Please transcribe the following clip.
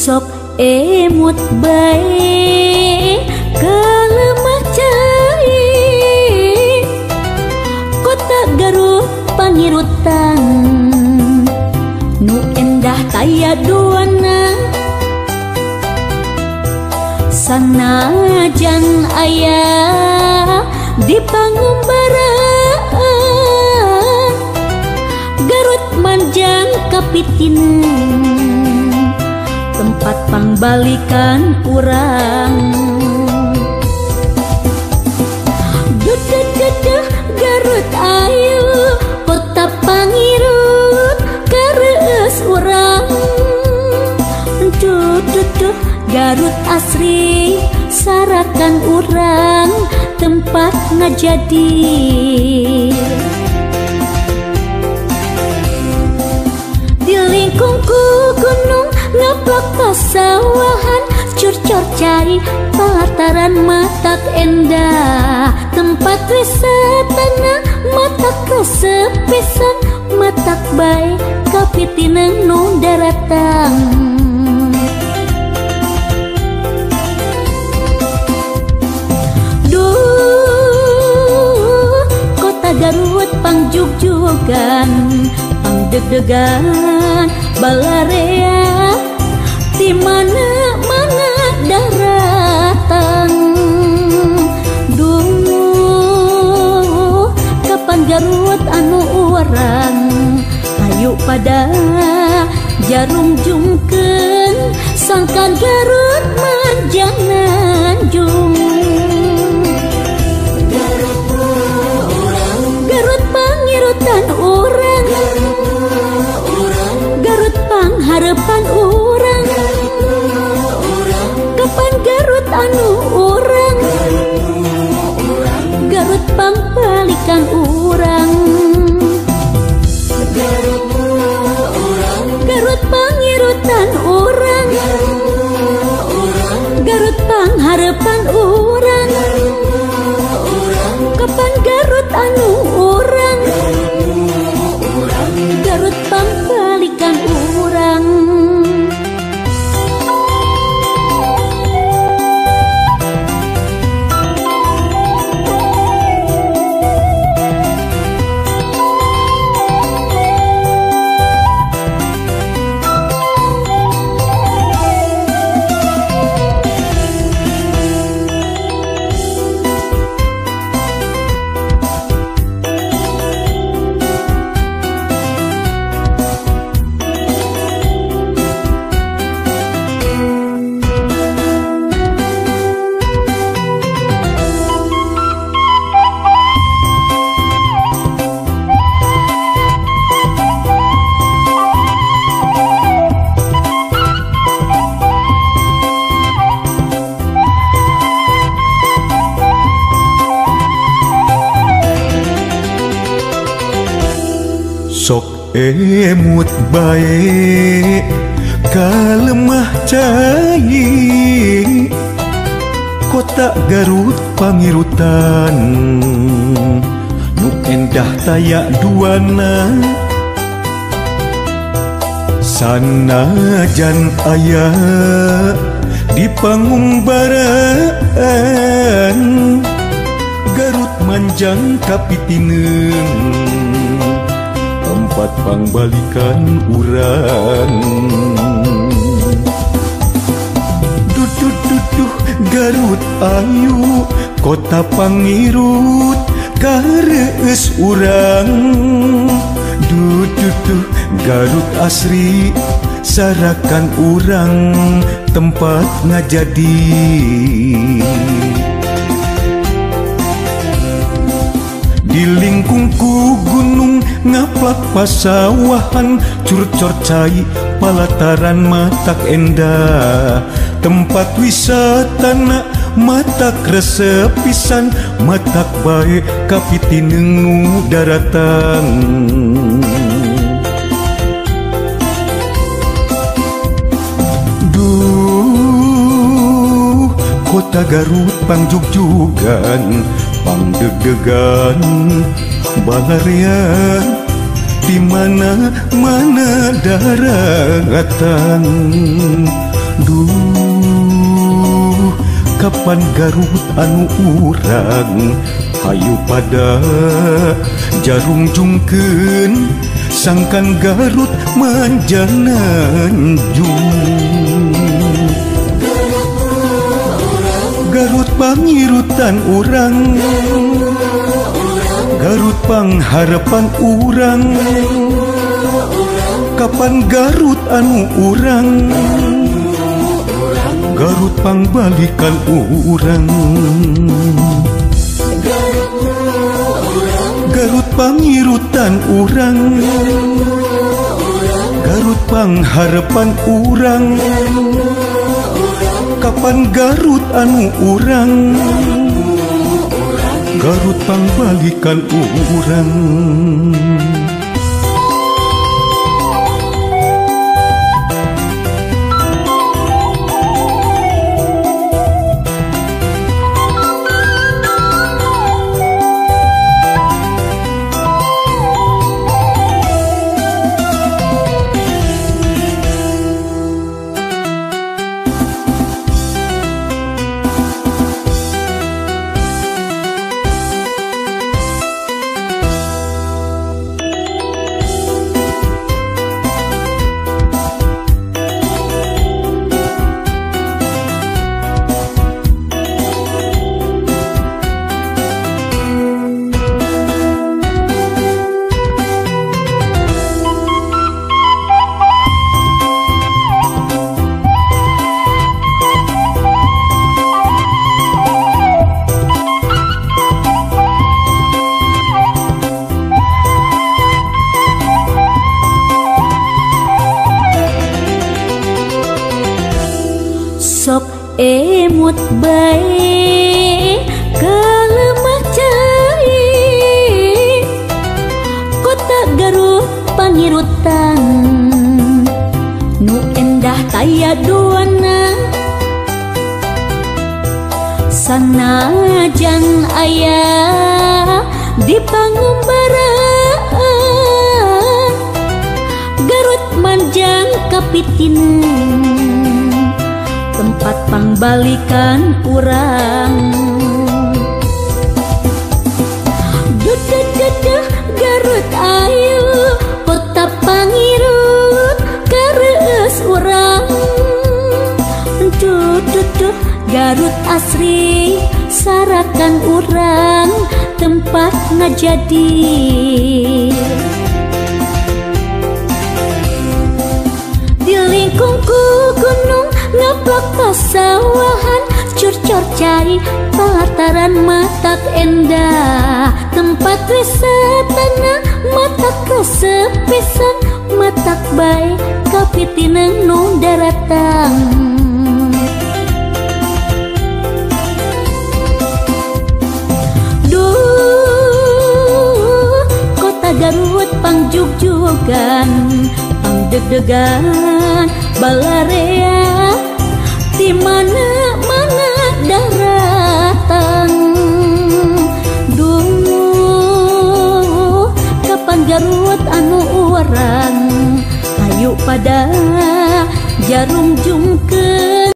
Sok emut bae kalemah cai kota Garut pangirutan nu endah taya duana sanajan aya di pangumbaraan Garut manjang kapitineng tempat pangbalikan urang. Duh duh duh duh Garut ayu kota pangirut kareus urang. Duh duh duh Garut asri sarakan urang tempat ngajadi. Di lingkungku gunung ngaplak pasawahan curcor cai pelataran matak endah tempat wisatana matak resep pisan matak bae kapitineng nu daratang. Duh kota Garut pangjugjugan pangdeg-degan balarea di mana-mana daratan. Duh kapan Garut anu urang hayu pada jarum jungkeun sangkan Garut manjananjung. Garut pangirutan urang, Garut pangharepan urang, kapan Garut anu urang, Garut pangpalikan urang, Garut pangirutan urang, Garut pangharepan urang, kapan Garut anu urang, Garut pangpalikan urang. Sok emut bae kalemah cai kota Garut pangirutan nu endah taya duana sanajan aya di pangumbaraan Garut manjang kapitineng tempat pangbalikan urang. Duh duh duh duh Garut ayu kota pangirut kareus urang. Duh duh duh Garut asri sarakan urang tempat ngajadi. Di lingkungku gunung ngaplak pasawahan curcor cai palataran matak endah tempat wisatana matak resep pisan matak bae kapitineng nu daratan. Duh kota Garut pangjugjugan pangdeg-degan balarea di mana-mana daratan. Duh kapan Garut anu urang, hayu pada jarung jungkeun sangkan Garut manjananjung. Garut pangirutan urang, Garut pangharepan urang, kapan Garut anu urang, Garut pangbalikan urang. Garut pangirutan urang, Garut pangharepan urang, kapan Garut anu urang, Garut pangbalikan urang. Sok emut bae kalemah cai, kota Garut pangirutan nu endah taya duana, sanajan aya di pangumbaraan, Garut manjang kapitineng tempat pangbalikan urang. Duh duh duh duh Garut ayu, kota pangirut kareus urang. Duh duh duh Garut asri sarakan urang tempat ngajadi. Di lingkungku gunung ngaplok pasawahan, curcor cai pelataran matak endah, tempat wisatana matak kesepisan, matak bae kapitineng nu daratang. Duh kota Garut pangjugjugan, pangdeg-degan balarea di mana-mana daratan. Duh kapan Garut anu urang, hayu pada jarum jungkeun.